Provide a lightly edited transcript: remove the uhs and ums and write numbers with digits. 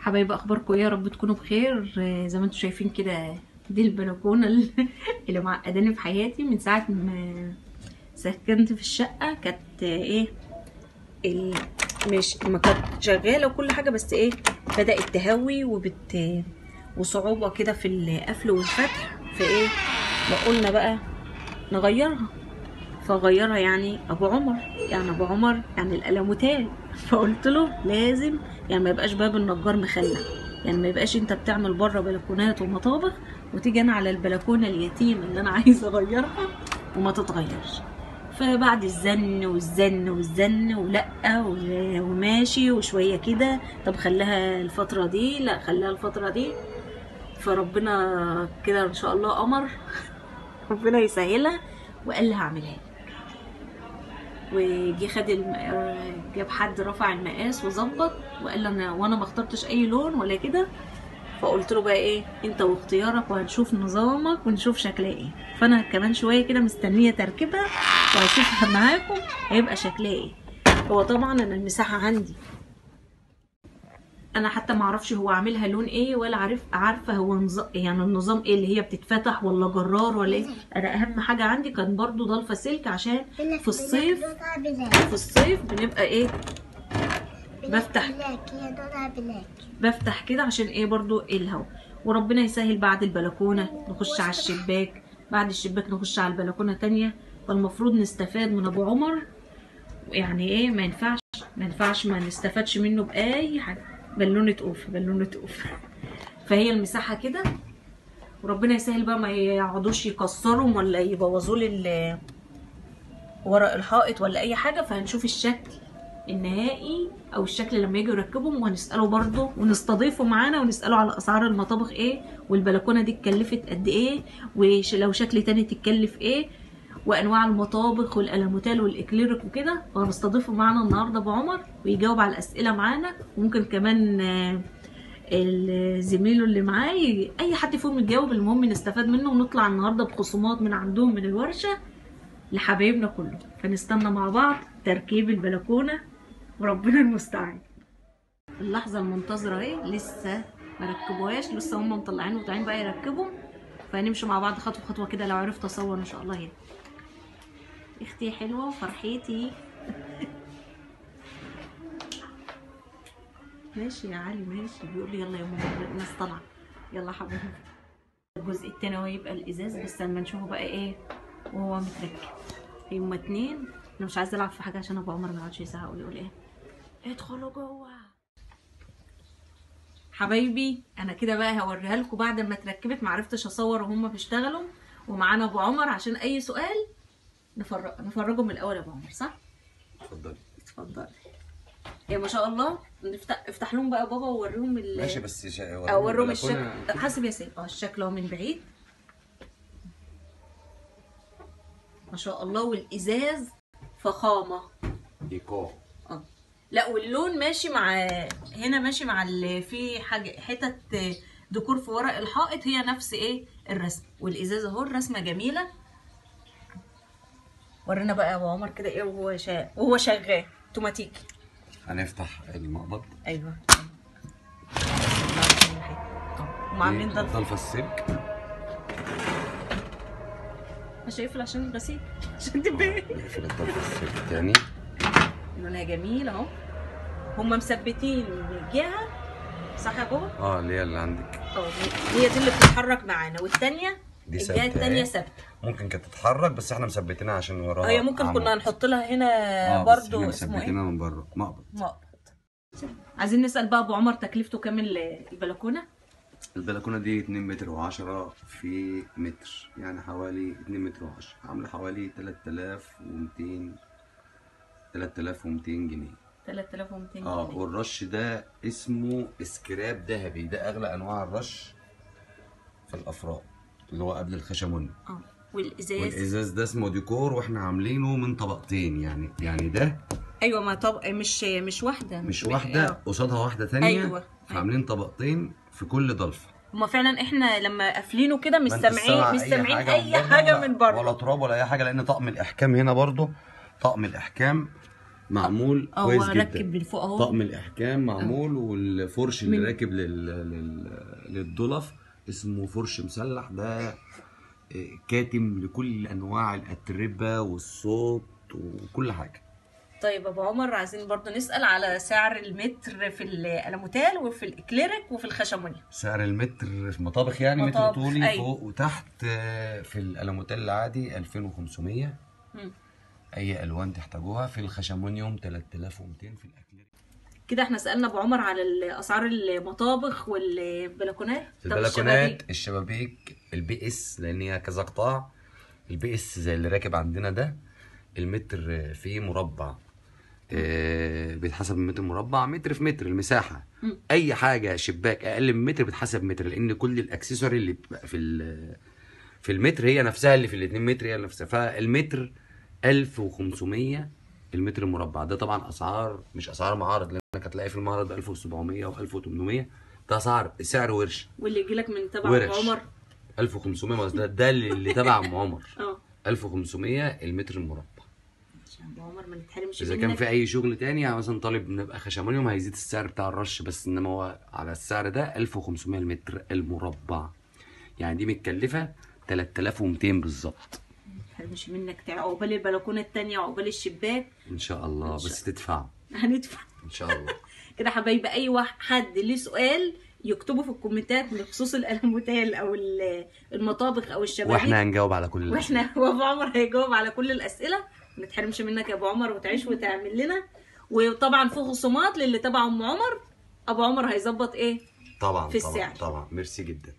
حبايبي اخباركم ايه؟ يا رب تكونوا بخير. زي ما انتم شايفين كده دي البلكونه اللي معقداني في حياتي من ساعة ما سكنت في الشقة. كانت ايه مش ما كانت شغالة وكل حاجة، بس ايه بدات تهوي وصعوبة كده في القفل والفتح، فايه قلنا بقى نغيرها. فغيرها يعني ابو عمر، يعني ابو عمر يعني الالموتال. فقلت له لازم يعني ما يبقاش باب النجار مخلع، يعني ما يبقاش انت بتعمل بره بلكونات ومطابخ وتيجي انا على البلكونه اليتيمة اللي انا عايزه اغيرها وما تتغيرش. فبعد الزن والزن والزن ولا وماشي وشوية كده، طب خليها الفترة دي، لا خليها الفترة دي. فربنا كده ان شاء الله قمر ربنا يسهلها، وقال لي هعملها لك. وجي خد جاب حد رفع المقاس وظبط وقال لي انا وانا ما اخترتش اي لون ولا كده. فقلت له بقى ايه انت واختيارك، وهنشوف نظامك ونشوف شكلها ايه. فانا كمان شوية كده مستنيه تركيبها وهشوفها معاكم هيبقى شكلها ايه. هو طبعا انا المساحة عندي انا حتى ما اعرفش هو عاملها لون ايه، ولا عارفه هو يعني النظام ايه اللي هي بتتفتح ولا جرار ولا ايه. انا اهم حاجة عندي كان برضو ضلفه سلك، عشان في الصيف في الصيف بنبقى ايه بفتح كده عشان ايه برضو الهوا. وربنا يسهل بعد البلكونه نخش على الشباك، بعد الشباك نخش على البلكونه تانية. فالمفروض نستفاد من ابو عمر، يعني ايه ما ينفعش ما نستفادش منه باي حاجة. بالونه اوف بالونه اوف. فهي المساحة كده، وربنا يسهل بقى ما يقعدوش يكسروا ولا يبوظوا لي ورق الحائط ولا اي حاجة. فهنشوف الشكل النهائي او الشكل لما يجوا يركبهم، وهنساله برده ونستضيفه معانا ونساله على اسعار المطابخ ايه، والبلكونه دي اتكلفت قد ايه، ولو شكل تاني تتكلف ايه، وانواع المطابخ والالموتال والاكليريك وكده. فهنستضيفه معانا النهارده ابو عمر ويجاوب على الاسئلة معانا، وممكن كمان زميله اللي معاه اي حد فيهم يجاوب. المهم نستفاد منه ونطلع النهارده بخصومات من عندهم من الورشة لحبايبنا كله. فنستنى مع بعض تركيب البلكونه وربنا المستعان. اللحظة المنتظره اهي لسه ما ركبوهاش، لسه هم مطلعين وطالعين بقى يركبوا. فهنمشي مع بعض خطوة خطوة كده لو عرفت اصور ان شاء الله. هنا اختي حلوة وفرحتي. ماشي يا علي ماشي، بيقول لي يلا يا ماما الناس طالعه، يلا حبيبي. الجزء التاني هو يبقى الازاز، بس لما نشوفه بقى ايه وهو متركب. هما اتنين، انا مش عايزه العب في حاجة عشان ابو عمر ما يقعدش يزعق ويقول ايه ادخلوا جوه. حبايبي انا كده بقى هوريها لكم بعد ما اتركبت، معرفتش اصور وهم بيشتغلوا، ومعانا ابو عمر عشان اي سؤال نفرجهم من الاول. يا ابو عمر صح؟ اتفضلي اتفضلي. يا ما شاء الله افتح لهم بقى بابا ووريهم ماشي، بس اوريهم الشكل. حاسب يا سيف. الشكل اهو من بعيد ما شاء الله، والازاز فخامة ديكور. لا واللون ماشي مع هنا، ماشي مع اللي في حاجة حتت ديكور في ورق الحائط، هي نفس ايه الرسم. والازاز اهو الرسمة جميلة. ورينا بقى يا ابو عمر كده ايه وهو شغال اوتوماتيكي. هنفتح المقبض. ايوه هم عاملين ضلفه السلك. مش هيقفل عشان الغسيل عشان تبان. نقفل الضلفه السلك تاني. لونها جميل اهو. هم مثبتين جهة صح يا بابا؟ اللي هي اللي عندك. هي دي اللي بتتحرك معانا، والثانية دي الجهة الثانية ثابتة. ممكن كانت تتحرك بس احنا مثبتينها عشان وراها. هي ممكن كنا هنحط لها هنا برضو اسمه ايه؟ مثبتينها من بره مقبض. مقبض. عايزين نسال بقى ابو عمر تكلفته كام البلكونه؟ البلكونه دي 2 متر و10 في متر، يعني حوالي 2 متر و10، عامله حوالي 3200 جنيه. 3200 جنيه. والرش ده اسمه سكراب ذهبي، ده اغلى انواع الرش في الافران اللي هو قبل الخشمون. والازاز ده اسمه ديكور، واحنا عاملينه من طبقتين، يعني ده ايوه ما طبق مش واحدة، مش واحدة قصادها واحدة ثانية. ايوه فعاملين طبقتين في كل ضلفه. هما فعلا احنا لما قافلينه كده مش سامعين اي حاجة من بره، ولا تراب ولا اي حاجة، لان طقم الاحكام هنا برضو طقم الاحكام معمول كويس جدا. راكب من فوق اهو، طقم الاحكام معمول. والفرش اللي راكب للضلف اسمه فرش مسلح، ده كاتم لكل انواع الاتربه والصوت وكل حاجة. طيب ابو عمر، عايزين برضو نسال على سعر المتر في الالموتال وفي الاكليريك وفي الخشمونيا. سعر المتر في مطابخ يعني متر طولي. أيوة. فوق وتحت في الالموتال العادي 2500. اي الوان تحتاجوها. في الخشمونيوم 3200. في الاكليريك كده احنا سالنا ابو عمر على اسعار المطابخ والبلكونات. البلكونات، الشبابيك، ال PS لان هي كذا قطاع. ال PS زي اللي راكب عندنا ده، المتر فيه مربع، بيتحسب متر مربع، متر في متر المساحة. اي حاجة شباك اقل من متر بتحسب متر، لان كل ال accessory اللي بتبقى في المتر هي نفسها اللي في الاتنين متر هي نفسها. فالمتر 1500 المتر المربع. ده طبعا اسعار مش اسعار معارض، لانك هتلاقي في المعرض ب 1700 و1800، ده سعر ورش. واللي يجي لك من تبع ام عمر 1500، ده اللي تبع ام عمر 1500 المتر المربع. ابو عمر ما نتحرمش. اذا كان في اي شغل تاني يعني مثلا طالب نبقى خشمونيوم هيزيد السعر بتاع الرش بس، انما هو على السعر ده 1500 المتر المربع، يعني دي متكلفه 3200 بالظبط. ما نتحرمش منك، عقبال البلكونه التانية وعقبال الشباك ان شاء الله. بس تدفع، هندفع ان شاء الله. كده حبايبي، اي حد ليه سؤال يكتبوا في الكومنتات بخصوص الالموتال او المطابخ او الشبابيك، واحنا هنجاوب على كل الاسئلة. واحنا وابو عمر هيجاوب على كل الاسئلة. ما تحرمش منك يا ابو عمر، وتعيش وتعمل لنا. وطبعا في خصومات للي تبع ام عمر، ابو عمر هيظبط ايه طبعا في السعر. طبعا ميرسي جدا.